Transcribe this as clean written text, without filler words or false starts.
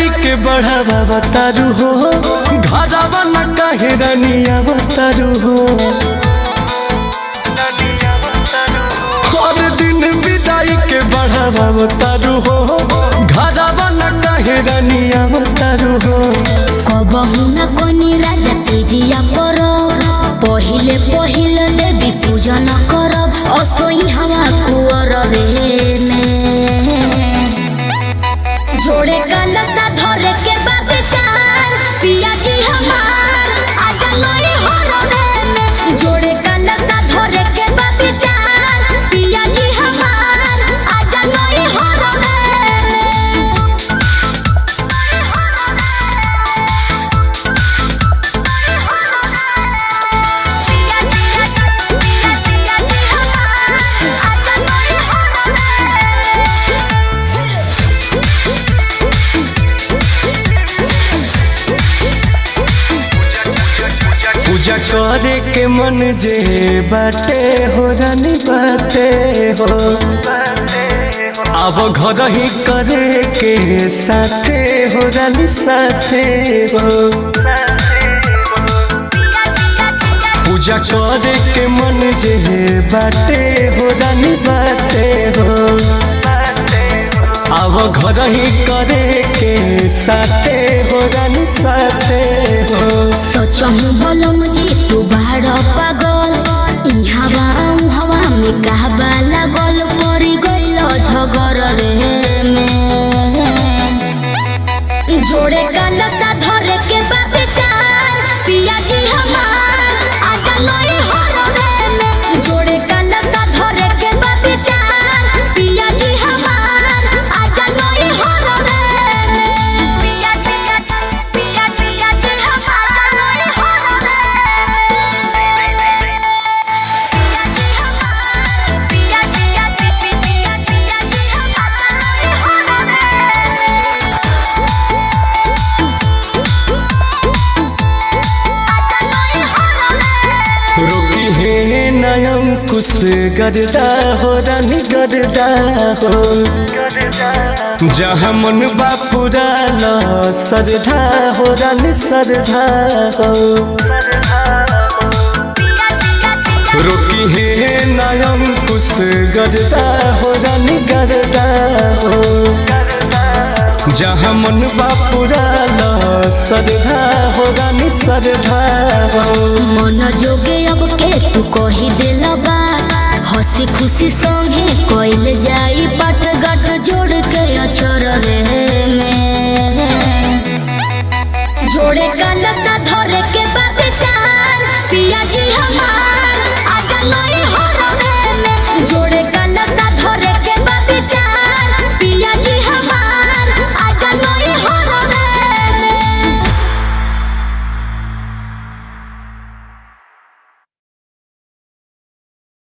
विदाई के बढ़ावा बतारू हो, घरावा न काहे रनिया बतारू हो। हर दिन विदाई के बढ़ावा बतारू हो, घरावा न काहे रनिया बतारू हो। कबहू न कोनी राजा तेजिया परब, पहिले पहिले देवी पूजन करब असोई हवा कुअरबे में। जोड़े कलसा धरे के बाबे चार पिया जी हमार आजा नई हरबे में। जोड़े कलसा धरे के बाबे चार पिया जी हमार आजा नई हरबे में। पूजा करे के मन जे बाटे हो, रानी बाटे हो, अब घर ही करे के साथे हो, रानी साथे हो। पूजा करे के मन जे बाटे हो, रानी बाटे हो, अब घर ही करे के साथे हो, रानी साथे हो। सोचहु बलम जी तू बाहर पागल, ई हवा ऊ हवा में कहबा लागल, पड़ी गइल झगर रे में। जोड़े कलसा धरे के बाबे चार पिया जी हमार आजा नई हरबे में। जोड़े कलसा धरे के बाबे चार पिया जी हमार आजा नई हरबे में। पिया पिया पिया पिया जी हमार नई हरबे में। पिया जी हमार पिया पिया पिया पिया जी हमार नई हरबे में। रोकी है नयम कुछ गरदा हो, रानी गरदा हो, जहाँ मन बापुरा लो सरधा हो, रानी सरधा हो। रोकी है नयम कुछ गरदा हो, रानी गरदा हो, जहाँ मन बापुरा लो सरधा हो, रानी सरधा हो। मन जोगे अब के तू कही दिल बात, हंसी खुशी संगे कइल जाई पाठ गाठ जोड़ के अचर रे में। जोड़े कलसा धरे के बाबे चार पिया जी हमार आजा नई